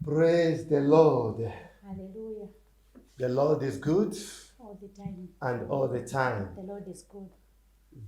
Praise the Lord. Hallelujah. The Lord is good All the time. And all the time. The Lord is good.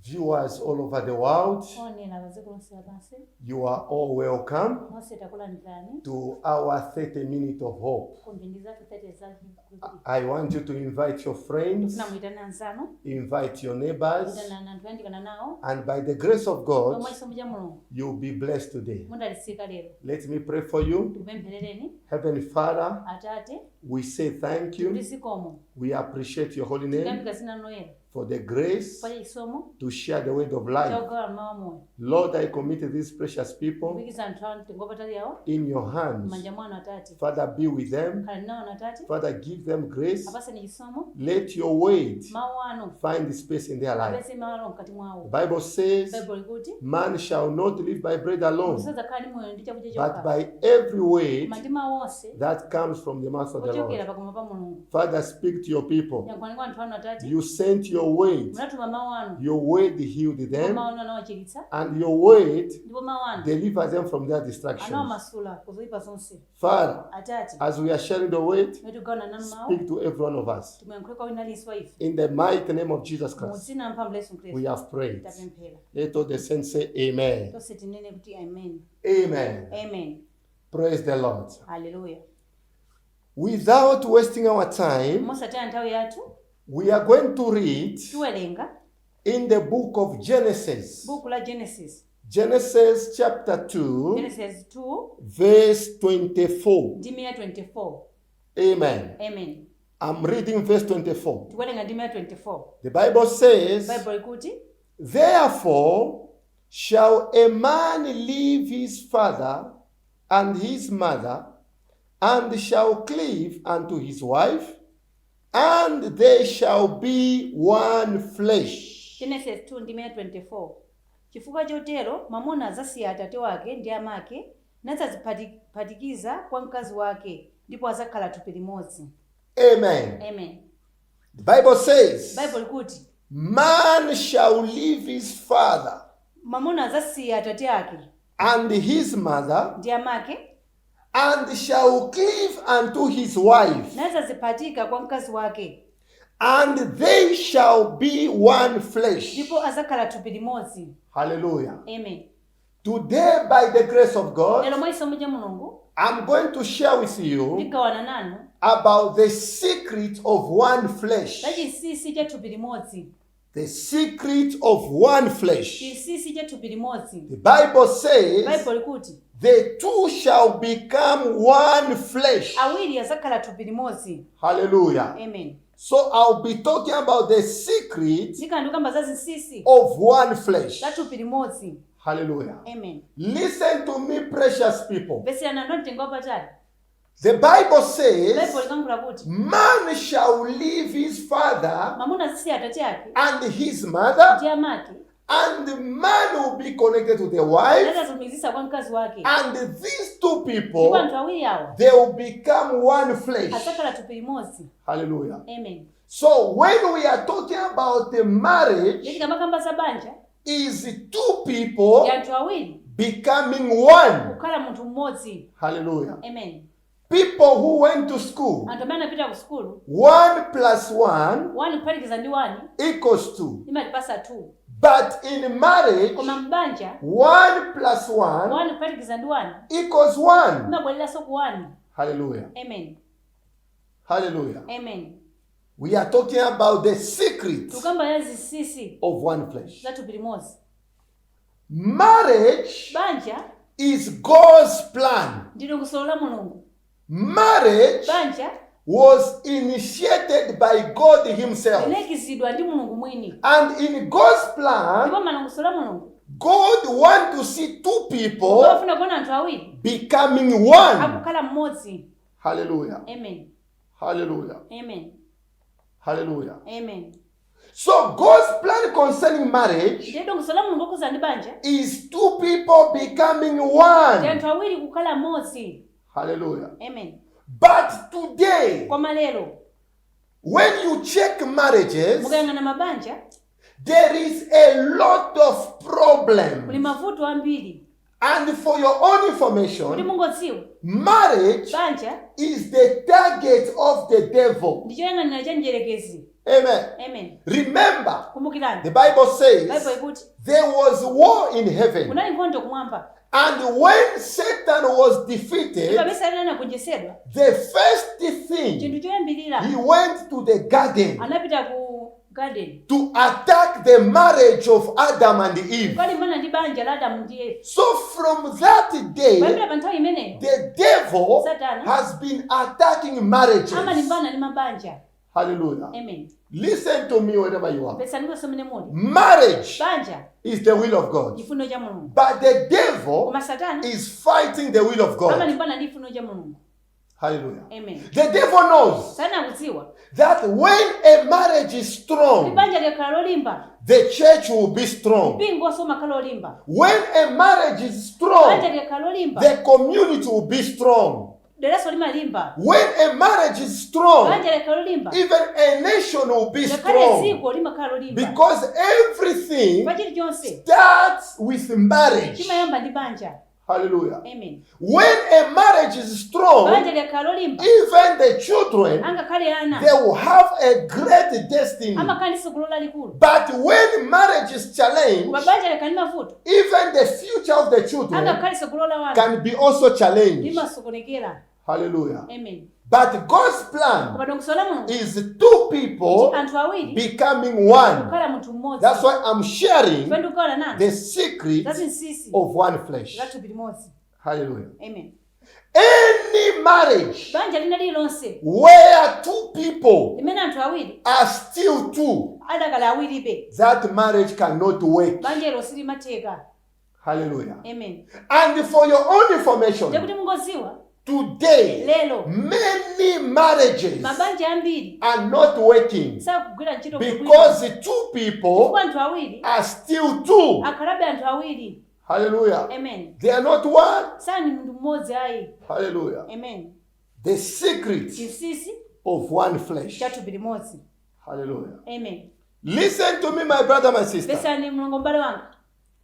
Viewers all over the world, Onera pa dziko lonse lapansi, you are all welcome nonse takulandirani to our 30 minute of hope. ku mphindi zathu 30 za chikhulupiriro. I want you to invite your friends, Ndifuna muitane anzanu, invite your neighbors, muitane anthu oyandikana nawo, and by the grace of God, mwa chisomo cha Mulungu you'll be blessed today. Mudalitsika lero. Let me pray for you. Ndikupempherereni. Heavenly Father, Atate, we say thank you. Kuti zikomo. We appreciate your holy name Tikuyamika dzina loyera for the grace pa chisomo to share the word of life. Chogawa mawu amoyo. Lord, I commit these precious people Kuikiza anthu a mtengo wapatali awo in your hands. M'manja mwanu Atate. Father, be with them. Khalani nawo Atate. Father, give them grace. Apatseni chisomo. Let your word Mawu anu find space in their life. Apeze malo mkati mwawo. The Bible says, Baibulo likuti, "Man shall not live by bread alone, sadzakhala ndi moyo ndi chakudya but chokha, by every word koma ndi mawu onse that comes from the mouth of the ochokera Lord." pakamwa pa Mulungu. Father, speak to your people. Yankhulani kwa anthu anu Atate. You sent your word. Munatuma mawu anu. Your word healed them, Mawu anu anawachiritsa, and your word ndipo mawu anu delivered them from their destructions. Anawamasula ku zoyipa zonse. Father, Atate, as we are sharing the word, pamene tikugawana nanu mawu, speak to every one of us. Timuyankhule kwa wina aliyense wa ife. In the mighty name of Jesus Mu Christ, dzina lamphamvu la Yesu we Khristu have prayed. Tapemphera. Let all the saints say amen. Tonse tinene kuti amen. Amen. Amen. Praise the Lord. Haleluya. Without wasting our time, Mosataya nthawi yathu, we are going to read tiwerenga in the book of Genesis. Buku la Genesis. Genesis chapter 2, Genesis 2, verse 24. Ndime ya 24. Amen. Amen. I'm reading verse 24. Tikuwerenga ndime ya 24. The Bible says, Bible ikuti, "Therefore shall a man leave his father and his mother, and shall cleave unto his wife, and they shall be one flesh." Genesis 2 ndime ya 24: Chifukwa chotero mwamuna adzasiya atate wake ndi amake nadzadziphatikiza kwa mkazi wake ndipo adzakhala thupi limodzi. Amen. Amen. The Bible says, Bible ikuti, "Man shall leave his father mwamuna adzasiya atate ake and his mother, ndi amake and shall cleave unto his wife, nadzadziphatika kwa mkazi wake and they shall be one flesh." Ndipo adzakhala thupi limodzi. Hallelujah. Amen. Today, by the grace of God, Lero mwa chisomo cha Mulungu, I'm going to share with you ndigawana nanu about the secret of one flesh. Za chinsinsi cha thupi limodzi. The secret of one flesh. Chinsinsi cha thupi limodzi. The Bible says, Bible likuti, "The two shall become one flesh." Awiri adzakhala thupi limodzi. Hallelujah. Amen. So I'll be talking about the secret Ndikhala ndikukamba za zinsinsi of one flesh. Za thupi limodzi. Hallelujah. Amen. Listen to me, precious people. Mvetserani anthu amtengo wapatali. The Bible says, Bible likuyankhula kuti, "Man shall leave his father mwamuna azisiya atate ake and his mother, ndi amake and the man will be connected to the wife, nadzazilumikizitsa kwa mkazi wake, and these two ndipo people, anthu awiri awa they will become one flesh." adzakhala thupi limodzi. Hallelujah. Amen. So when we are talking about the marriage, Ndiye tikamakamba za banja, is two people ndi anthu awiri becoming one. Kukhala munthu mmodzi. Hallelujah. Amen. People who went to school, Anthu amene anapita ku sukulu, one plus one 1 kuphatikiza ndi 1 equals 2. Imatipasa 2. But in marriage, Koma mbanja, 1 plus 1 1 kuphatikiza ndi 1 equals 1. Imabwereranso ku 1. Hallelujah. Amen. Hallelujah. Amen. We are talking about the secret Tikukamba ya zinsinsi of one flesh. Za thupi limodzi. Marriage Banja is God's plan. Ndi dongosolo la Mulungu. Marriage Banja was initiated by God Himself. Linayikizidwa ndi Mulungu mwini. And in God's plan, Ndipo madongosolo la Mulungu, God wants to see two people afuna kuona anthu awiri becoming one. Akukhala mmodzi. Hallelujah. Amen. Hallelujah. Amen. Hallelujah. Amen. So God's plan concerning marriage Ndiye dongosolo la Mulungu lokhuza ndi banja is two people becoming ndi one. Anthu awiri kukhala mmodzi. Hallelujah. Amen. But today, Koma lero, when you check marriages, mukayang'ana mabanja, there is a lot of kuli problems mavuto ambiri. And for your own Kuti information, mungodziwa, marriage banja is the target of the devil. Ndi choyang'anira cha mdierekezi. Amen. Amen. Remember, Kumbukirani, the Bible Baibulo says ikuti there was war in heaven. Kunali nkhondo kumwamba. And when Satan was defeated, Pamene Satana anagonjetsedwa, the first thing chinthu choyambirira, he went to the garden anapita ku garden to attack the marriage of Adam and Eve. kukalimbana ndi banja la Adamu ndi Eva. So from that day, Kuyambira pa nthawi imeneyo, the devil Satana has been attacking marriages. Amalimbana ndi mabanja. Hallelujah. Amen. Listen to me wherever you are. Mvetserani kumene muli. Marriage Banja is the will of God. Chifuniro cha Mulungu. But the devil Koma Satana is fighting the will of God. Amalimbana ndi chifuniro cha Mulungu. Hallelujah. Amen. The devil knows Satana akudziwa that when a marriage is kuti strong, banja likakhala lolimba, the church will be strong. Mpingonso umakhala olimba. When a marriage is Banja strong, likakhala lolimba, the community will be strong. Deranso limalimba. When a marriage is strong, Banja likakhala lolimba, even a nation will be ngakhale strong. dziko limakhala lolimba. Because everything Pa chilichonse starts with marriage. Chimayamba ndi banja. Hallelujah. Amen. When a marriage is strong, Banja likakhala lolimba, even the children, angakhale ana they will have a great destiny. Amakhala ndi tsogolo lalikulu. But when marriage is challenged, Koma banja likakhala ndi mavuto, even the future of the children angakhale tsogolo la wana can be also challenged. Limasokonekera. Hallelujah. Amen. But God's plan Koma dongosolo la Mulungu is two people anthu awiri becoming one. Kukhala munthu mmodzi. That's why I'm sharing Chifukwa ndikugawana nanu the secret za zinsinsi of one flesh. Za thupi limodzi. Hallelujah. Amen. Any marriage Banja lina lililonse where two people limene anthu awiri are still two, adakali awiribe, that marriage cannot work. Banja ilo silimatheka. Hallelujah. Amen. And for your own information, Ndikuti mungodziwa, today, lero, many marriages mabanja ambiri are not working sakugwira ntchito bwino because two people chifukwa anthu awiri are still two. akhalabe anthu awiri. Hallelujah. Amen. They are not one. Sali munthu mmodzi ayi. Hallelujah. Amen. The secret Chinsinsi of one flesh. Cha thupi limodzi. Hallelujah. Amen. Listen to me, my brother, my sister. Mvetserani mlongo m'bale wanga.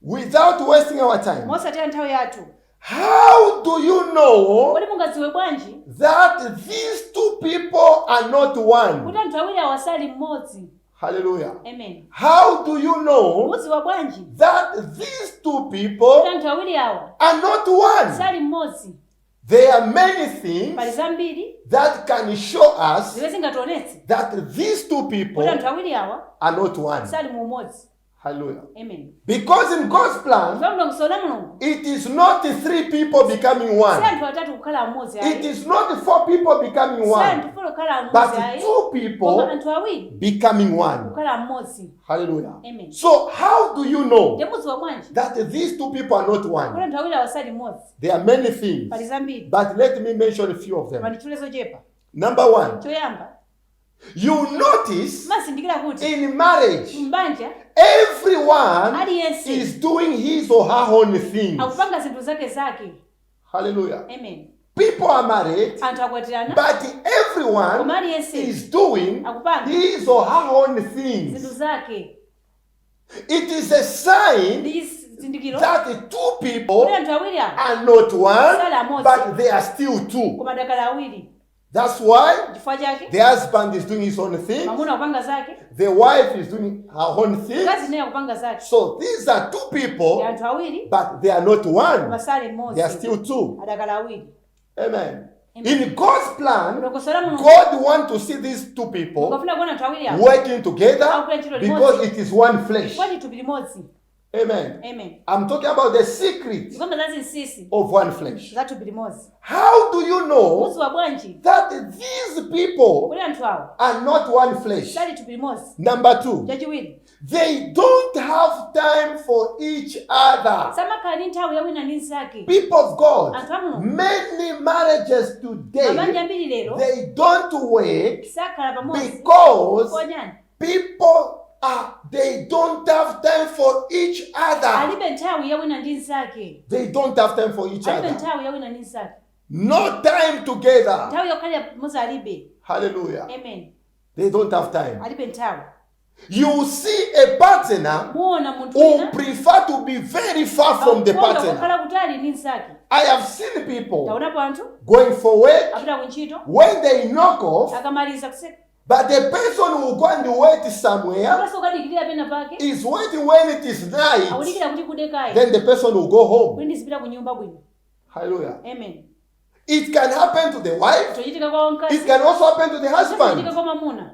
Without wasting our time, Mosataya nthawi yathu, how do you know kodi mungadziwe bwanji that these two people are not one? Kuti anthu awiri awa sali mmodzi? Hallelujah. Amen. How do you know Mudziwa bwanji that these two kuti people anthu awiri awa are not one? sali mmodzi? There are many Pali things zambiri that can show us zimene zingationetse that these two kuti people anthu awiri awa are not one. sali mu umodzi. Hallelujah. Amen. Because in God's plan, Chifukwa mdongosolo la Mulungu, it is not three people becoming si one. anthu atatu kukhala amodzi It ayi, is not four people becoming si one, anthu four kukhala amodzi but ayi, two koma people anthu awiri becoming one. kukhala amodzi. Hallelujah. Amen. So, how do you know Ndiye mudziwa bwanji that these two people are not kuti one? anthu awiri awa sali mmodzi? There are many things, Pali zambiri, but let me mention a few of them. Koma nditchule zochepa. Number one, Choyamba, you notice mazindikira kuti in marriage, m'banja everyone aliyense is doing his or her own things. Akupanga zinthu zake zake. Hallelujah. Amen. People are married, Anthu akwatirana, but everyone koma aliyense is doing akupanga his or her own zinthu things. zake. It is a sign Ndi chizindikiro that the two people kuti anthu awiri awa are not one, sali amodzi, but they are still two. Koma adakali awiri. That's why Chifukwa chake the husband is doing his own thing, mwamuna akupanga zake, the wife is doing her own thing. mkazi naye akupanga zake. So these are two Ndi people, anthu awiri, but they are not one. Koma sali They mmodzi, are still two. Adakali awiri. Amen. Amen. In God's plan, Dongosolo la Mulungu, God wants to see these two people akufuna kuona anthu awiri awa working together akugwira ntchito limodzi because it is one flesh. chifukwa ndi thupi limodzi. Amen. Amen. I'm talking about the secret Ndikamba za zinsinsi of one flesh. za thupi limodzi. How do you know Mudziwa bwanji that these people kuti anthu awa are not one flesh? sali thupi limodzi? Number two, Chachiwiri, they don't have time for each other. Samakhala ndi nthawi ya wina ndi mnzake. People of God, Anthu a Mulungu, many marriages today, mabanja ambiri lero they don't work sakhala pamodzi because konyani people are they don't have time for each other. Alibe nthawi ya wina ndi mnzake. They don't have time for each Alibe other. nthawi ya wina ndi mnzake. No time together. Nthawi yokhalira pamodzi alibe. Hallelujah. Amen. They don't have time. Alibe nthawi. You see a partner Muona munthu who wina prefer to be very far from the akukonda partner. kukhala kutali ndi mnzake. I have seen people Taonapo anthu going for work apita ku ntchito, when they knock off, akamaliza kuseka, but the person who go and wait somewhere apaso ukadikirira pena pake, is waiting when it is night. akudikira kuti kude kaye Then the person will go kuti home. ndizipita ku nyumba bwino. Hallelujah. Amen. It can happen to the wife. Chochitika kwa It mkazi, can also happen to the chochitika husband. kwa mamuna.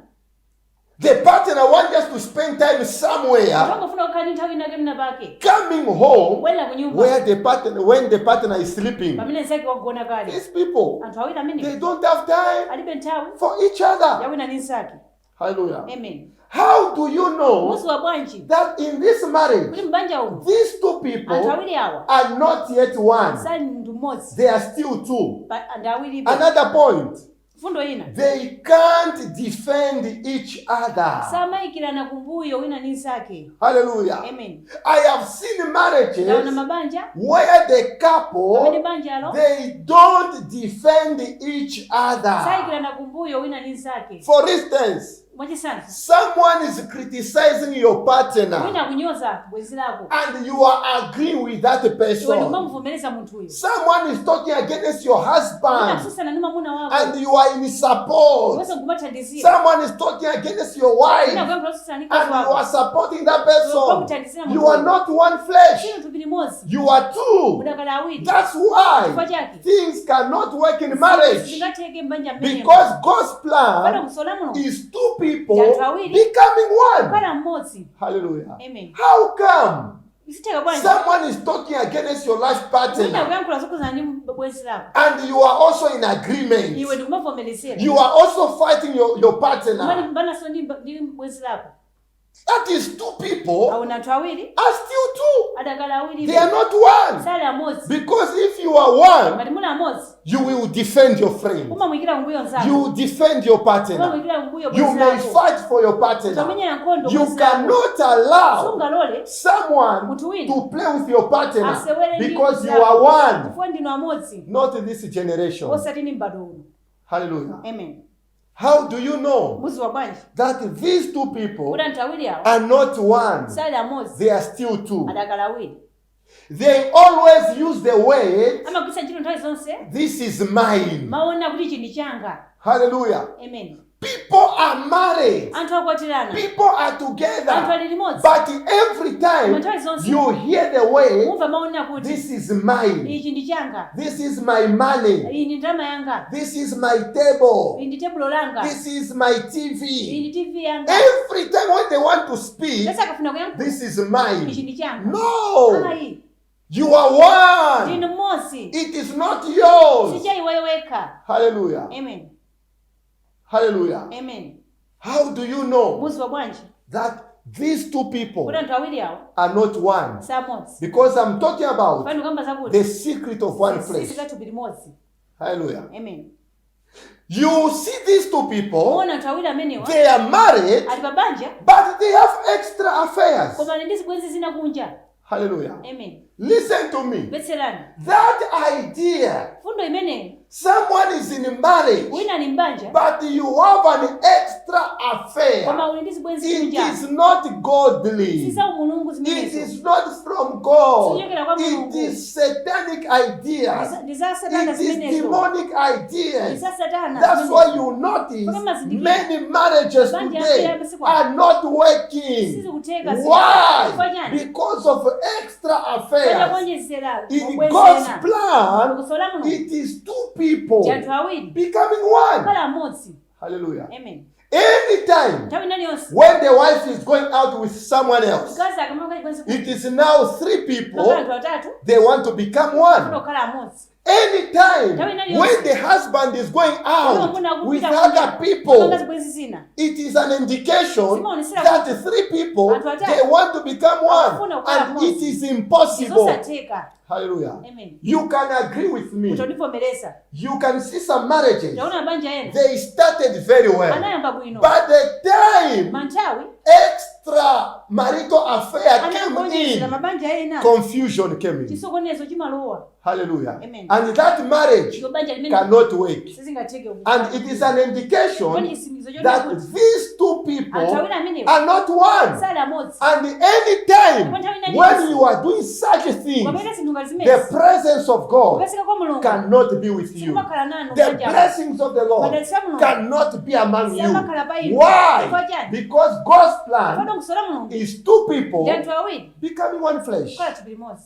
The partner wants just to spend time somewhere, Angofuna kukhala ndi nthawi inake mna pake, coming home kubwerera ku nyumba where the partner when the partner is sleeping. pamene mnzake wagona kale. These people, Anthu awiri they amene don't have time alibe nthawi for each other. ya wina ndi mnzake. Hallelujah. Amen. How do you know Muziwa bwanji that in this kuti marriage, mbanja umu these two anthu people awiri awa are not yet one? sali munthu mmodzi, They are still two. ndi awiribe. Another point, Fundo ina, they can't defend each other. samayikirana kumbuyo wina ndi mnzake. Hallelujah. Amen. I have seen Ndaona marriages mabanja where the pamene couple, banjalo they don't defend each other. sayikirana kumbuyo wina ndi mnzake. For instance, Mwachitsanzo, someone is criticizing your partner wina akunyoza bwenzi lako, and you are agreeing with that iwe person. ndikumamuvomereza munthuyo. Someone is talking against your Wina husband akususana ndi mwamuna wako, and you are in support. iwenso nkumathandizira. Someone is talking against your Wina wife akuyankhula kususana ndi mkazi and you wako, are supporting that person. kwakuthandizira You are munthuyo. not one flesh, Sinu thupi limodzi, you are two. mudakhala awiri. That's Chifukwa why chake things cannot work in marriage, zingatheke mbanja mmenemo. because God's Pano plan kusola Mulungu is two people Anthu awiri. becoming one. kukhala mmodzi. Hallelujah. Amen. How come Zitheka bwanji someone is talking against your life wina partner akuyankhula zokhuzana ndi bwenzi lako, and you are also in agreement? iwe ndikumavomerezera, You are also fighting your partner. kumalimbanaso ndi bwenzi lako. That is, two people Aona anthu awiri are still two. adakhala awiri, They are not one. sali amodzi. Because if you are one, Ngati muli amodzi, you will defend your friend. umamuyikira kumbuyo mnzako, You will defend your partner. umamuyikira kumbuyo You bwenzi may lako, fight for your partner. utamenyera nkhondo You bwenzi lako. cannot allow Sungalole someone munthu wina to play with your partner asewere ndi because you mnzako, are one, chifukwa ndinu amodzi, not this generation. osati ndi m'bado uno. Hallelujah. Amen. How do you know Muziwa bwanji that these two people kuti anthu awiri awa are not one? sali amodzi, They are still two. adakhala awiri. They always use the word, Amagwiritsa ntchito nthawi zonse "This is mine." maona kuti ichi ndi changa. Hallelujah. Amen. People are married, Anthu akwatirana, people are anthu together, ali limodzi, but every time nthawi zonse you hear the word, mumva maona kuti "This is mine, ichi ndi changa, this is my money, iyi ndi ndalama yanga, this is my table, iyi ndi tebulo langa, this is my iyi TV." ndi TV yanga. Every time when they want to speak, Sasa akafuna kuyankhula, "This is ichi mine." ndi changa. No, Ayi, you are one. ndinu mmodzi, It is not yours. si cha iweyo wekha. Hallelujah. Amen. Hallelujah. Amen. How do you know Muziwa bwanji that these two people kuti anthu awiri awa are not one? si amodzi? Because I'm talking about Pano kamba zakuti the secret of one sisi flesh. la thupi limodzi. Hallelujah. Amen. You see these two people, Muona anthu awiri amenewa they are married, ali pa banja, but they have extra affairs. koma ali ndi zibwenzi zina kunja. Hallelujah. Amen. Listen to me. Mvetserani That idea, fundo imeneyi. someone is in marriage, Wina ali mbanja, but you have an extra affair. koma uli ndi zibwenzi It kunja, is not godly. si za umulungu It zimenezo, is not from God. Sichokera kwa It Mulungu. is satanic ideas. Ndi za satana It is zimenezo, demonic ndi ideas. za satana That's zimenezo. why you notice Pamene mazindikira, many marriages banja today ambiri masiku ano are not working. sizikutheka. Chifukwa Why? chani? Because of extra Chifukwa affairs. kuonjezera In mabwenzi God's ena. plan, Kusola Mulungu it is two people ndi anthu awiri becoming one. kukhala amodzi. Hallelujah. Amen. Anytime Nthawi iliyonse when the wife is going out with someone else, mkazi akamaka chibwenzi, it is now three pakhala people, anthu atatu they want to become kufuna one. kukhala amodzi. Anytime Nthawi iliyonse when the husband is going out mwamuna with akupita other kunja people, kupanga zibwenzi zina, it is an indication zimaonesera that three people, anthu atatu they want to become one, akufuna kukhala and it amodzi. is impossible. Zosatheka. Hallelujah. Amen. You can agree with me. Utandivomereza. You can see some marriages. Taona mabanja ena They started very well. anayamba bwino, But the time ma nthawi extra marital affair came anangonjezera in, mabanja ena, confusion came in. chisokonezo chimalowa. Hallelujah. Amen. And that marriage Ndipo banja limene cannot work. sizingatheke. And it is an indication Kwani chitsimikizo chonena that kuti these two anthu people awiri amenewa are not one. sali amodzi. And any time when you are doing such things, Pamene zinthu ngati the zimenezi, presence of God kupezeka kwa Mulungu cannot be with you. sikumakhala nanu The m'banjamo. blessings of the Lord Madalitso a Mulungu cannot be among you. samakhala pa inu. Why? Chifukwa chani? Because God's plan Dongosolo la Mulungu is two people ndi anthu awiri becoming one flesh. kukhala thupi limodzi.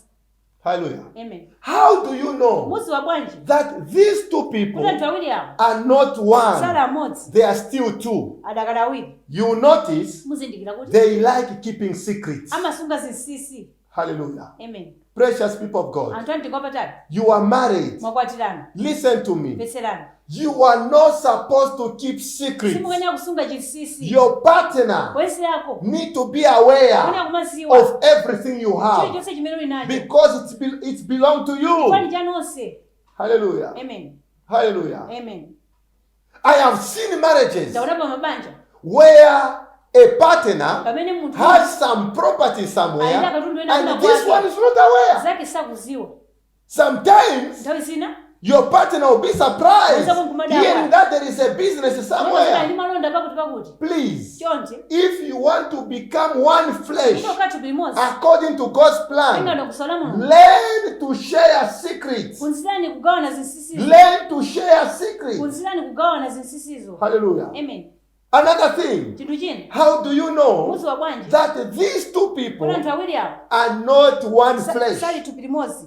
Hallelujah. Amen. How do you know Mudziwa bwanji that these two kuti anthu people awiri awa are not sali one? amodzi, They are still two. adakali awiri? You notice Muzindikira kuti they like keeping secrets. amasunga zinsinsi. Hallelujah. Amen. Precious people of God, Anthu amtengo wapatali, you are married. mwakwatirana. Listen to me. Mvetserani. You are not supposed to keep secrets. Simukuyenera kusunga chinsinsi. Your partner Bwenzi lako need to be aware kuyenera kumadziwa of everything you have chilichonse chimene uli nacho, because it's belong to chifukwa you. ndi cha nonse. Hallelujah. Amen. Hallelujah. Amen. I have seen marriages Ndaonapo mabanja where a partner pamene munthu has some property somewhere alina katundu ena and kuna this kwake. one is not aware. Zake sakuziwa. Sometimes Nthawi zina your partner will be surprised hearing that there is a business ndi somewhere. malonda pakuti pakuti. Please, Chonde, if you want to become one flesh kuti ukhale thupi limodzi according to God's plan, dongosolo la Mulungu, learn to share secrets. phunzirani kugawana zinsinsizo. Learn to share secrets. Phunzirani kugawana zinsinsizo. Hallelujah. Amen. Another thing, Chinthu china, how do you know mudziwa bwanji that these two kuti people anthu awiri awa are not one flesh? sali thupi limodzi?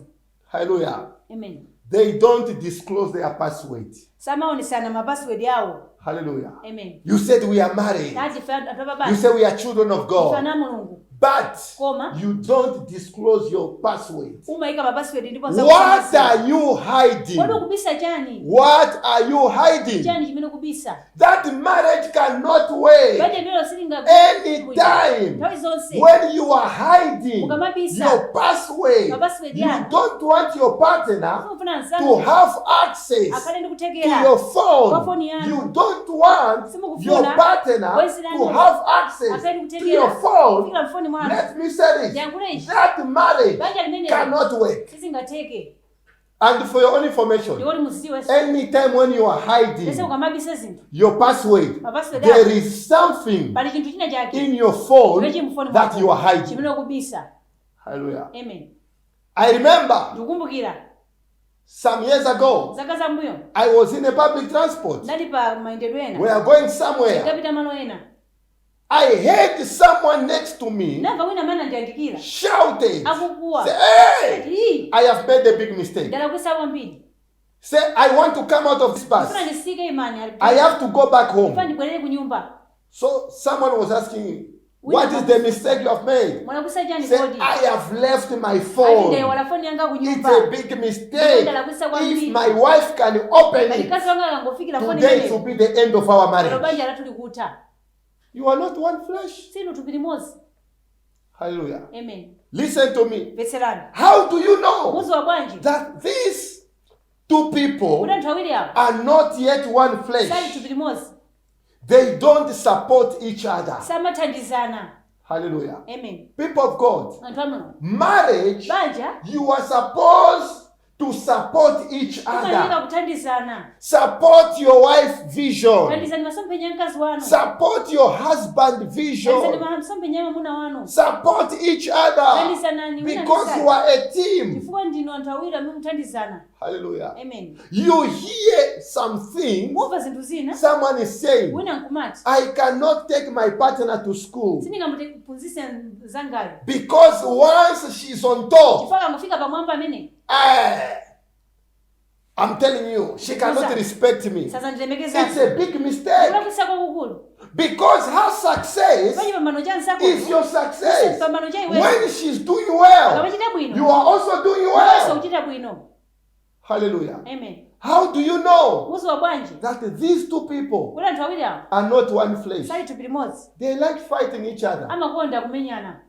Hallelujah. Amen. They don't disclose their password. Samaonesana mapasiwedi awo. Hallelujah. Amen. You said we are married. Tati ife anthu You apabanja, say we are children of ife God. ana a Mulungu, But koma you don't disclose your password. umayika mapasiwedi ndipo What are you kodi hiding? ukubisa chani? What are you hiding? Chani chimene ukubisa? That marriage cannot wait. Banja limene silinga Anytime nthawi zonse when you are hiding Ukamabisa your password, mapasiwedi you anu, don't want your partner simufuna to mnzanu have access akhale ndi to kuthekera your kwa phone. foni yanu. You don't want Simukufuna your partner bwenzi to lanu have access akhale ndi to your kuthekera phone. kufikira mfoni mwanu. Let me say this: Ndiyankhule ichi, that marriage banja limenelo cannot work. sizingatheke. And for your own information, Ndikoti muziwe, anytime when you are lese hiding ukamabisa zinthu, your password, mapasiwedi ako, there is something pali chinthu china chake in your phone chimene chili mfoni that mwako you are hiding. chimene ukubisa. Hallelujah. Amen. I remember Ndikukumbukira some years ago, zaka zambuyo, I was in a public transport. ndali pa mayendedwe ena, We are going somewhere. ndikapita malo ena. I heard someone next to me Ndamva wina amene andiyandikira shouted, akukuwa, say, "Hey, "Ii, I have made a big mistake." ndalakwitsa kwambiri. Say, "I want to come out of this bus. Ndifuna nditsike, imani." I have to go back Ndifuna home." ndibwerere ku nyumba. So someone was asking me, "What is the mistake you have made?" Mwalakwitsa chani Say, kodi? "I have left my Ati phone. ndayiwala foni yanga ku It's nyumba. a big mistake. If my wife can open it, Mkazi wanga akangofikira foni today it will imeneyo, be the end of our lero marriage." banja lathu likutha. You are not one flesh. Sinu thupi limodzi. Hallelujah. Amen. Listen to me. Mvetserani. How do you know Mudziwa bwanji that these two people kuti anthu awiri awa are not yet one sali flesh? thupi limodzi? They don't support each other. Samathandizana. Hallelujah. Amen. People of God, Anthu a Mulungu, marriage, banja you are supposed to support each kumayenera other. kuthandizana. Support your wife vision. Thandizani masomphenya a mkazi wanu. Support your husband Thandizani vision. masomphenya a mwamuna wanu. Support each other Thandizanani wina because ndi you are a team. chifukwa ndinu anthu awiri amene muthandizana. Hallelujah. Amen. You hear some things Mumva zinthu zina someone is saying, wina nkumati, "I cannot take my partner to school sindingamuphunzitse mnzangayo because once she's on top, chifukwa akangofika pamwamba amene, eh, I'm telling you, she cannot Musa. respect me." It's sazandilemekeza. a big mistake Kulakwitsa kwakukulu because her success pa chipambano cha mnzako is your success. chipambano cha iweyo. When she's doing well, Akamachita bwino, you are also doing iwenso well. uchita bwino. Hallelujah. Amen. How do you know Mudziwa bwanji that these two people kuti anthu awiri awa are not one flesh? sali thupi limodzi? They like fighting each other. Amakonda kumenyana.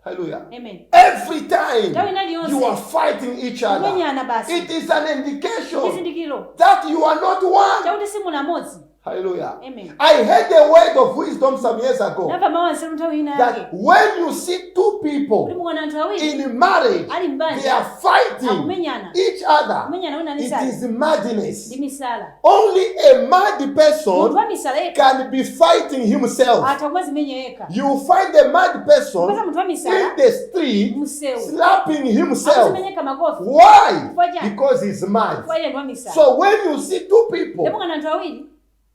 Hallelujah. Amen. Every time Nthawi iliyonse you are fighting each other, kumenyana basi it is an indication chizindikiro that you are not one. chakuti simuli amodzi. Hallelujah. Amen. I heard the word of wisdom some years ago Ndamva mawu anzeru nthawi ina yake that when you see two kuti people mukaona anthu awiri in marriage, ali they m'banja are fighting akumenyana each other. kumenyana wina ndi It mnzake is madness. ndi misala. Only a mad Munthu person wa misala yekha can be fighting himself. atha kumazimenya yekha. You find a mad person Kupeza munthu wa misala in the street msewu slapping himself. akuzimenya yekha makofi. Why? Chifukwa chani? Because he's mad. Chifukwa iye ndi wa misala. So when you see two Ndipo people mukaona anthu awiri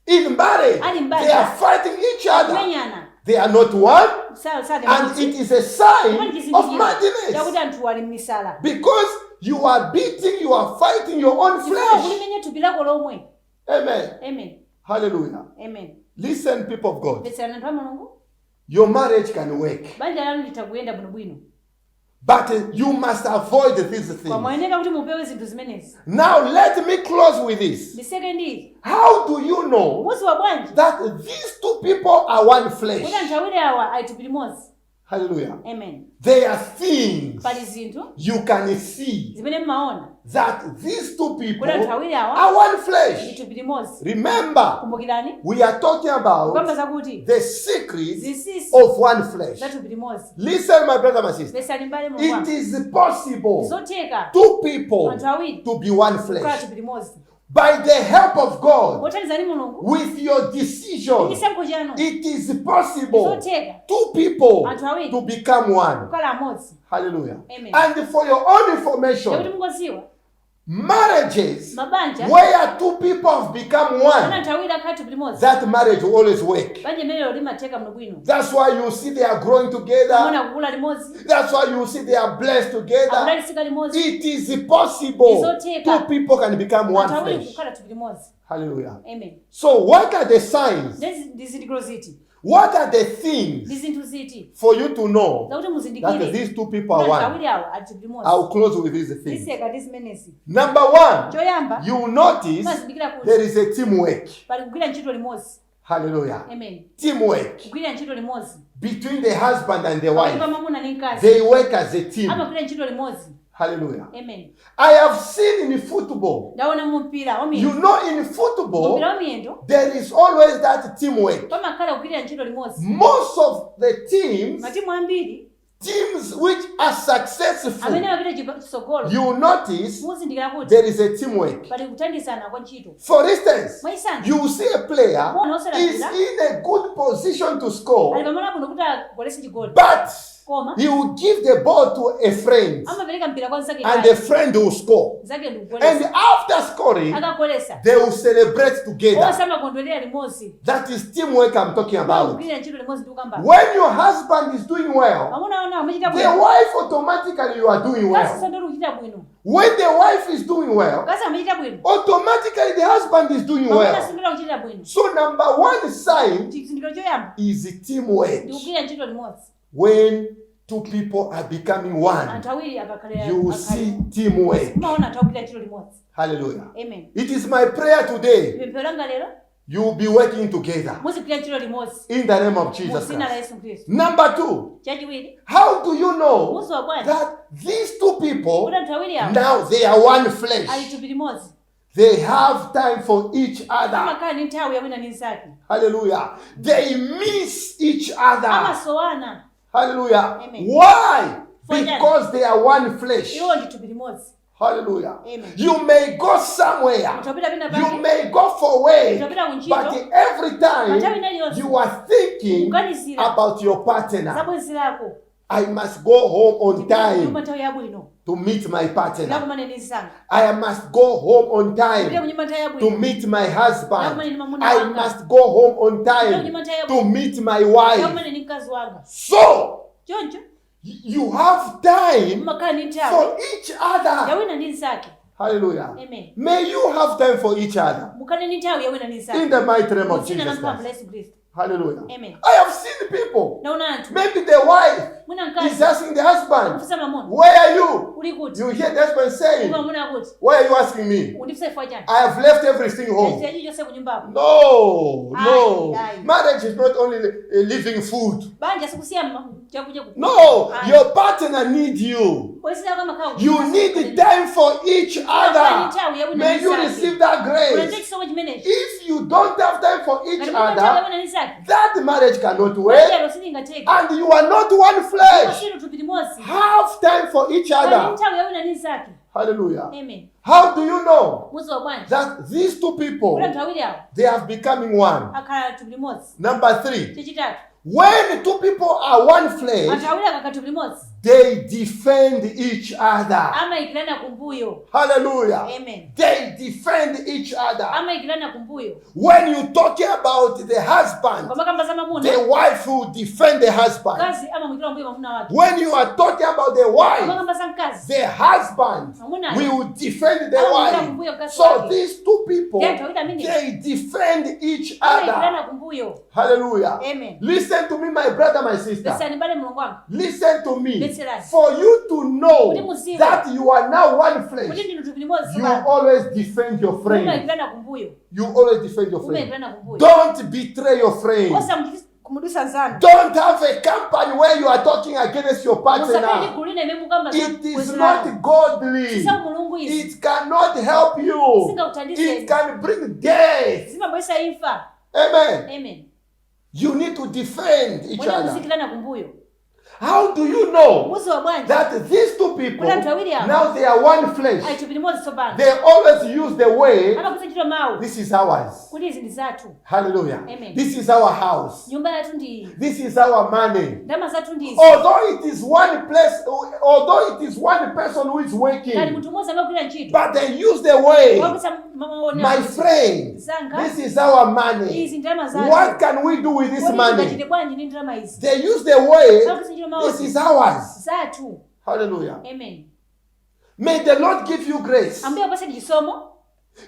in marriage, Ali m'banja. they are fighting each other. Kumenyana They are not one, sali and amodzi. it is a sign Ndipo ndi of chizindikiro madness. chakuti anthu ali m'misala. Because you are beating, you are fighting your own Chifukwa flesh. kulimenya thupi lako lomwe. Amen. Amen. Hallelujah. Amen. Listen, people of God. Mvetserani anthu a Mulungu. Your marriage can work, Banja lanu litha kuyenda bwinobwino, but you must avoid these koma things. muyenera kuti mupewe zinthu zimenezi. Now, let me close with this. Nditseke ndi izi. How do you know Mudziwa bwanji that these two people are one flesh? kuti anthu awiri awa ali thupi limodzi? Hallelujah. Amen. There are things Pali zinthu you can see zimene mmaona that these two people kuti anthu awiri awa are one ndi flesh. thupi limodzi. Remember, Kumbukirani we are talking kukamba about zakuti the secret zinsinsi of one flesh. za thupi limodzi. Listen, my brother, my sister. Mvetserani m'bale mulungu It wanga. is possible Zotheka two people anthu awiri to be one kukhala flesh. thupi limodzi. By the help of God, Mothandiza ndi Mulungu with your decision, chisankho chanu it is possible zotheka two people anthu awiri to become one. kukhala amodzi. Hallelujah. Amen. And for your own Chakuti information, mungodziwa marriages mabanja where two people have become ana one, anthu awiri akhala thupi limodzi, that marriage will always work. banja limenelo limatheka bwinobwino. That's why you see they are growing together. Muona kukula limodzi, That's why you see they are blessed together. akudalitsika limodzi. It is possible Izotheka. two people can become one Anthu awiri flesh. kukhala thupi limodzi. Hallelujah. Amen. So, what are the signs? Ndi zizindikiro ziti? What are the Ndi things zinthu ziti for you to know zakuti that muzindikire these two people kuti are anthu one? awiri awa ali thupi limodzi? I'll close with these things. Nditseka ndi zimenezi. Number one, Choyamba, you notice mumazindikira kuti there is a teamwork. pali kugwira ntchito limodzi. Hallelujah. Amen. Teamwork Kugwira ntchito limodzi between the husband and the pakati pa wife. mwamuna ndi mkazi. They work as a team. Amagwira ntchito limodzi. Hallelujah. Amen. I have seen in football, Ndaona mu mpira wa you miyendo, know, in football, mpira wa miyendo there is always that teamwork. pamakhala kugwirira ntchito limodzi. Most of the teams, Matimu ambiri teams which are successful, amene amapita chitsogolo, you notice muzindikira kuti there is a teamwork. pali kuthandizana kwa ntchito. For instance, Mwachitsanzo, you see a player muona is osewera in a good position to ali score, pamalo abwino kuti agoletse chigoli, but koma he will give the ball to a friend, amapereka mpira kwa mnzake and the friend will score. mnzake ndi And kugolesa. after scoring, Akagolesa they will celebrate together. onse amakondwerera limodzi. That is teamwork I'm talking about. Kugwirira ntchito limodzi ndi kukamba. When your husband is doing well, Mwamuna wanu amachita the bwino, wife automatically you are doing mkazi well. sandoti kuchita bwino. When the wife is doing well, Mkazi amachita bwino, automatically the husband is doing mwamuna well. sandoti kuchita bwino. So number one sign Chizindikiro choyamba is teamwork. ndi kugwira ntchito limodzi. When two people are becoming one, Anthu awiri akakhalira you see teamwork. umaona anthu akugwira ntchito limodzi. Hallelujah. Amen. It is my prayer today Pemphero langa lero you will be working together muzigwira ntchito limodzi in the name of mu Jesus dzina la Christ. Yesu Khristu. Number two, Chachiwiri, how do you know mudziwa bwanji that these two people kuti anthu awiri awa now they are one ali flesh? thupi limodzi? They have time for each other. Amakhala ndi nthawi ya wina ndi mnzake. Hallelujah. They miss each other. Amasowana. Hallelujah. Amen. Why? For them. Because they are one flesh. Iwo ndi thupi limodzi. Hallelujah. Amen. You may go somewhere. Utapita pina You pake, may go for work. utapita kuntchito, But every nthawi time ina iliyonse you are thinking kuganizira about your partner. za bwenzi lako. I must go home on Ndipite time kunyumba nthawi yabwino to meet my partner. ndakumane ndi mnzanga. I must go home on Ndipite time kunyumba nthawi to yabwino meet my husband. ndakumane ndi mwamuna I wanga. must go home on Ndipite time kunyumba nthawi to yabwino meet my wife. ndakumane ndi mkazi wanga. So Choncho you have time mumakhala ndi nthawi for each other. ya wina ndi mnzake. Hallelujah. Amen. May you have time for each other. Mukhale ndi nthawi ya wina ndi mnzake In the mighty name of dzina la Jesus mphamvu la Christ. Yesu Khristu. Hallelujah. Amen. I have seen people. Ndaona anthu Maybe the wife mwina is mkazi asking the husband, kufunsa mwamuna, "Where are you?" uli kuti? You hear the husband saying, Ndipo mwamuna akuti, "Why are you asking me? undifunsa chifukwa chani? I have left everything home." Ndasiya chilichonse kunyumbako. No, no. Aye, aye. Marriage is not only living food. Banja sikusiya Chakudya ku No, Ayi. your partner needs you. Bwenzi lako amakhala You need time for each other. May you receive that Ulandire grace. chisomo chimenechi. If you don't have time for each Ngati mulibe nthawi other, ya wina ndi nzake, that marriage cannot work. banjalo silingatheke. And you are not one flesh. Sinu thupi limodzi. Have time for each Kali other. nthawi ya wina ndi nzake. Hallelujah. Amen. How do you know Mudziwa bwanji that these two kuti people anthu awiri awo they have becoming one? akhala thupi limodzi? Number three, Chachitatu, when two people are one flesh, anthu awiri akakhala thupi limodzi they defend each other. amayikirana kumbuyo. Hallelujah. Amen. They defend each other. Amayikirana kumbuyo. When you talking about the husband, Pamakamba za mamuna, the wife will defend the husband. mkazi amamuyikira kumbuyo mwamuna wake. When you are talking about the wife, Pamakamba za mkazi, the husband Mwamuna will defend the amamuyikira wife. So these two people, they defend each other. amayikirana kumbuyo. Hallelujah. Amen. Listen to me, my brother, my sister. Mvetserani bale mulongo wanga. Listen to me. Mvetserani. For you to know Kuti muziwe. that you are now one Kuti flesh, ndinu thupi limodzi you tsopano. always defend your friend. Mumayikirana kumbuyo. You always defend your friend. Mumayikirana kumbuyo. Don't betray your friend. Osamuchitisa kumudusa nzanu. Don't have a company where you are talking against your Musakhale ndi partner. gulu lina imene mukamba za It is bwenzi not lanu. godly. Sisa mulungu izi. It cannot help you. Singakuthandizeni. It can bring death. Zimabweretsa imfa. Amen. Amen. You need to defend each Mwene other. muzikirana kumbuyo. How do you know Muziwa bwanji that these two people Kuti anthu awiri awa now they are one flesh? ali thupi limodzi tsopano. They always use the way, Amagwiritsa ntchito mawu this is ours. kuti izi ndi zathu. Hallelujah. Amen. This is our house. Nyumba yathu ndi iyi. This is our money. Ndalama zathu ndi izi. Although it is one place, although it is one person who is Kali working, munthu mmodzi amagwira ntchito. but they use the way, Wagwiritsa maona. my friend, Zanga. this is our money. Izi ndalama zathu. What can we do with this Kodi money? tingachite bwanji ndi ndalama izi? They use the way, Amagwiritsa ntchito mawu this is ours. zathu. Hallelujah. Amen. May the Lord give you grace. Ambuye apatse chisomo.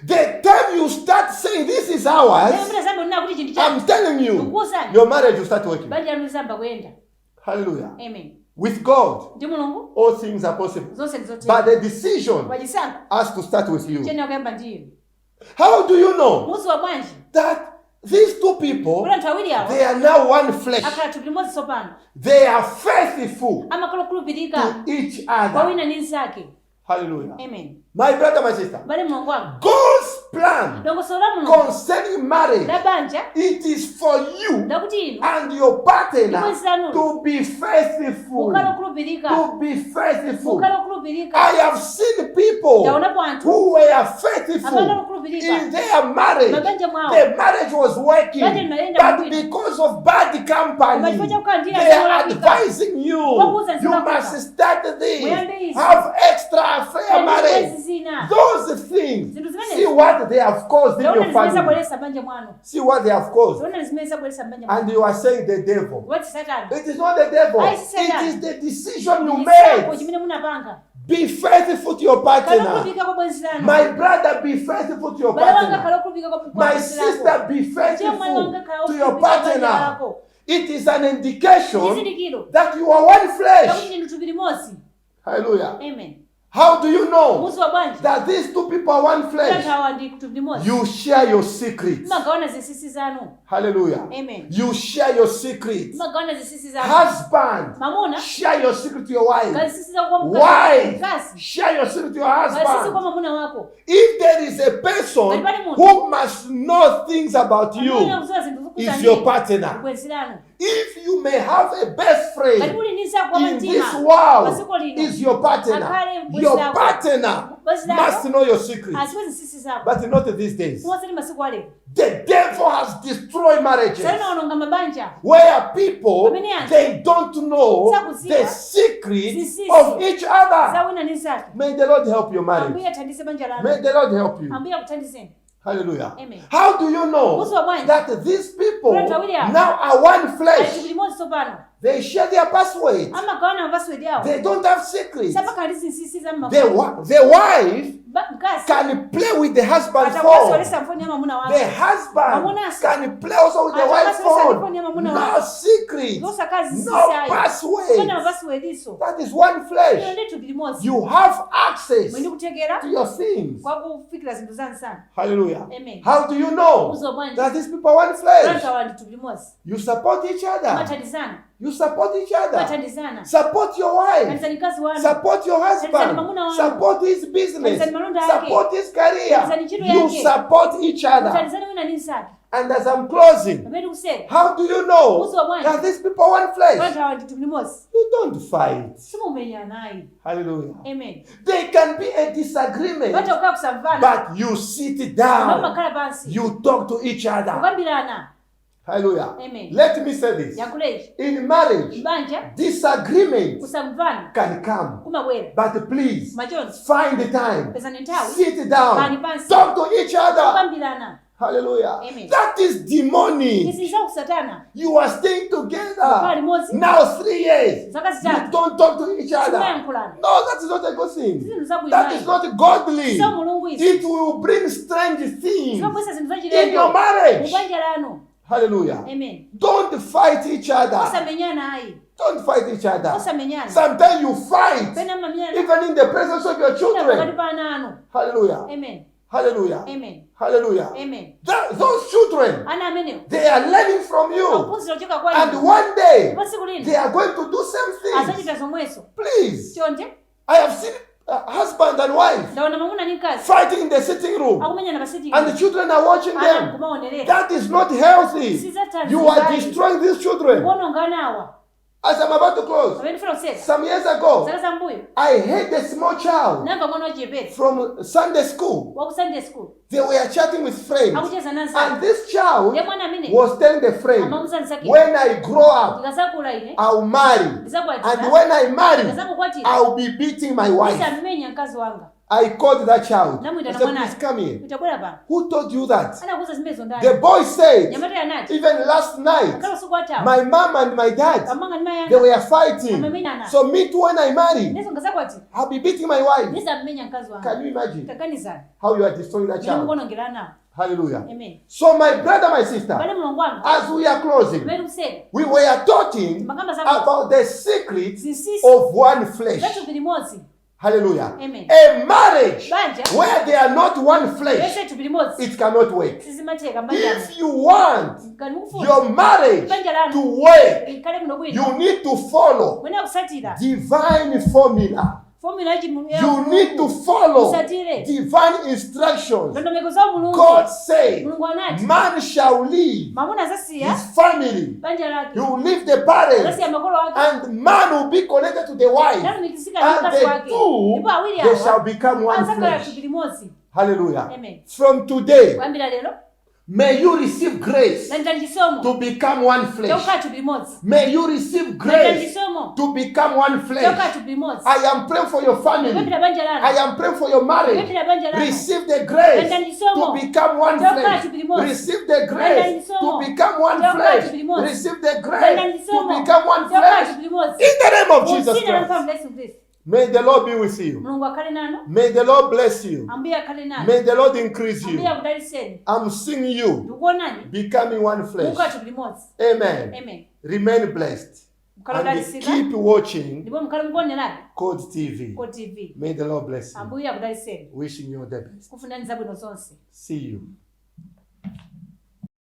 The time you start saying this is ours, Lero mutayamba kunena kuti ichi ndi chathu. I'm telling you, Ndikukuwuzani. your marriage will start working. Banja lanu lizayamba kuyenda. Hallelujah. Amen. With God, Ndi Mulungu all things are possible. zonse ndi zotheka. But the decision Koma chisankho has to start with you. chiyenera kuyamba ndi inu. How do you know Muziwa bwanji that these two people, kuti anthu awiri awa they are now one flesh? akhala thupi limodzi tsopano. They are faithful Amakhala okhulupirika to each kwa other. wina ndi mnzake. Hallelujah. Amen. My brother, my sister, Bale mulongo wanga. God's plan Dongosolo la Mulungu concerning marriage, la banja it is for you lakuti inu and your partner Bwenzi lanu to be faithful. mukhale okhulupirika. To be faithful. Mukhale okhulupirika. I have seen people Ndaonapo anthu who were faithful amene okhulupirika in their marriage. mabanja mwawo. The marriage was working, Banja limayenda but bwino. because of bad company, Koma chifukwa chakukhala ndi they anthu are olakwika. advising you. Kwakuwuza You zolakwika. must start this. Muyambe izi. Have extra affair marriage. Bwenzi zina. Those things. Zinthu zimenezi. See what they have caused in Ndaona your zimene family. zabweretsa banja mwanu. See what they have caused. Ndaona zimene zabweretsa banja mwanu. And you are saying the devil. Wati Satana. It is not the devil. Ayi, Satana. It is the decision you Chisankho made. chimene munapanga. Be faithful to your Khala partner. okhulupirika kwa bwenzi lanu. My brother, be faithful to your Bale wanga partner. khala okhulupirika kwa My bwenzi lako. sister, be Chemwali wanga faithful khala to your okhulupirika kwa banja partner. lako. It is an indication Chizindikiro that you are one chakuti flesh. ndinu thupi limodzi. Hallelujah. Amen. How do you know Muziwa bwanji that these two people are one kuti flesh? anthu awa ndi thupi limodzi? You share your secrets. Mumagawana zinsinsi zanu. Hallelujah. Amen. You share your secrets. Mumagawana zinsinsi zanu. Husband, Mamuna share your secret to your wife. gawa zinsinsi zako kwa mkazi. Wife, Mkazi share your secret to your gawa zinsinsi kwa husband. mwamuna wako. If there is a person Ngati pali munthu who must know things about amene you, akudziwa zinthu zokhudza is your ndinu, partner. bwenzi lanu. If you may have a best Ngati friend muli ndi mnzako wa in mtima this world, padziko lino, is your partner. akhale bwenzi Your lako. partner Bwenzi lako must know your secret, adziwe zinsinsi zako. but not these days. Osati masiku alero. The devil has destroyed marriages Satana waononga mabanja where people pamene anthu they don't know sakudziwa the secret zinsinsi of each other. za wina ndi mnzake. May the Lord help your marriage. Ambuye athandize banja lanu. May the Lord help you. Ambuye akuthandizeni. Hallelujah. Amen. How do you know Muziwa bwanji that these people kuti anthu awiri awa now are one ali thupi flesh? limodzi tsopano? They share their passwords. Amagawana mapasiwedi awo. They don't have secrets. Samakhala ndi zinsinsi za The, mmafoni. the wife Mkazi can play with the husband's phone. atakwasewelesa mfoni ya mwamuna The wake. husband Mamunanso can play also with the wife's atakwasewelesa phone. mfoni ya mwamuna No wake. secrets, Zosakhala zinsinsi no ayi. Kupanda passwords. mapasiwediso. That is one Ino flesh. ndi thupi limodzi. You have access Mwini kuthekera to your things. kwa kufikira zinthu za msana. Hallelujah. Amen. How do you know Muziwa bwanji that these people are one kuti flesh? anthu awa ndi thupi limodzi? You support each other. Mumathandizana. You support each other. Mumathandizana. Support your wife. Thandizani mkazi wanu. Support your husband. Thandizani mwamuna wanu. Support his business. Thandizani malonda ake. Support his career. Thandizani ntchito You yake. support each other. Muthandizane wina ndi mnzake. And as I'm closing, Pamene tikutseka, how do you know Mudziwa bwanji? that these people want flesh? Anthu awa ndi thupi limodzi. You don't fight. Simumenyana ayi. Hallelujah. Amen. There can be a disagreement, Patha kukhala kusamvana. but you sit Koma down. mumakhala pansi. You talk to each other. Kukambirana. Hallelujah. Amen. Let me say this. Yankhule ichi. In marriage, M'banja disagreement kusamvana can come. kumabwera. But please, Machonde find the time. pezani nthawi. Sit down. Khalani pansi. Talk to each other. Kukambirana. Hallelujah. Amen. That is demonic. Izi za usatana. You are staying Kukhala together. limodzi. Now 3 years. Zaka You zitatu. don't talk to each other. Simuyankhulana. No, that is not a good thing. Zinthu zabwino That ayi. is not godly. Za mulungu izi. It will bring strange things Zimabweretsa zinthu in zachilendo. your marriage. Mubanja lanu. Hallelujah. Amen. Don't fight each other. Osamenyana ayi. Don't fight each other. Osamenyana. Sometimes you fight, Pena mumamenyana. even in the presence of your Pakati children. pa ana anu. Hallelujah. Amen. Hallelujah. Amen. Hallelujah. Amen. Those children, Ana amenewo they are learning from you. akuphunzira kuchoka kwa And inu. one day, Ndipo tsiku lina they are going to do same things. adzachita zomwezo. Please. Chonde I have seen husband and wife ndaona mwamuna ndi mkazi fighting in the sitting room, akumenyana pa sitting and the children are watching ana them. nkumaonerera. That is not healthy. Sizathanzi You are ayi. destroying these children. Kuononga anawa. As I'm about to close, Pamene ndifuna kutseka. some years ago, Zaka zambuyo I heard a small child ndinamva mwana wachichepere from Sunday school. wa ku Sunday school They were chatting with friends. akucheza And ndi anzake. this child Ndiye mwana amene was telling the friend, amamuuza mnzake, when I grow up, ndikadzakula ine I'll marry. And ndidzakwatira, when I marry, ndikadzakukwatira I'll be beating my wife. ndidzamumenya mkazi wanga. I called that child. I Ndinamuyitana said, mwanayo. please come here. Tabwera pano. Who told you that? Anakuuza zimenezo The ndani? boy said, Mnyamata anati, even last night, ngakhale usiku wathawu, my mom and my dad, amanga ndi mayi they anga were fighting. Amamenyana. So me too, when I marry, Inenso ndikadzakwatira I'll be beating my wife. ndidzamumenya mkazi wanga. Can you imagine Taganizani how you are destroying that mmene child? mukuonongera anawo. Hallelujah. Amen. So my brother, my sister, M'bale mlongo wanga, as we are closing, pamene tikutseka, we were talking timakamba za about the secret zinsinsi of one flesh. za thupi limodzi. Hallelujah. Amen. A marriage Banja where they are not one flesh, yese thupi limodzi it cannot work. sizimatheka m'banjamo. If you want Ngati mukufuna your marriage banja lanu to work, likhale bwino bwino, you need to follow muyenera kutsatira divine formula. formula ya chimu- ya You need to Mulungu. follow Mutsatire divine instructions. ndondomeko za Mulungu. God said, Mulungu anati man shall leave mwamuna adzasiya his family, banja lake, he will leave the parents, adzasiya makolo ake, and man will be connected to the wife, nalumikizika ndi and mkazi the wake, two, ndipo awiri they awa shall become one adzakhala flesh. thupi limodzi. Hallelujah. Amen. From today, Kuyambira lero may you receive grace landirani chisomo to become one flesh. chokhala thupi limodzi. May you receive Landirani grace chisomo to become one flesh. chokhala thupi limodzi. I am praying for your family. Kupemphera banja I lanu, am praying for your marriage. kupemphera banja lanu, Receive the grace Landirani chisomo to become one chokhala flesh. thupi limodzi. Receive the grace to become one Chokhala flesh. thupi limodzi. Receive the grace Landirani to chisomo become one chokhala flesh. thupi limodzi. In the name of Mu Jesus dzina la Christ. mphamvu la Yesu Khristu. May the Lord be with you. Mulungu akhale nanu, May the Lord bless you. Ambuye akhale nanu, May the Lord increase you. Ambuye akudalitseni. I'm seeing you Ndikuonani becoming one flesh. mukhala thupi limodzi. Amen. Amen. Remain blessed. Mukhale And odalitsika keep watching ndipo mukhale mukuonerabe Code TV. Code TV. May the Lord bless you. Ambuye akudalitseni. Wishing you all the best. Kufunani zabwino zonse. See you.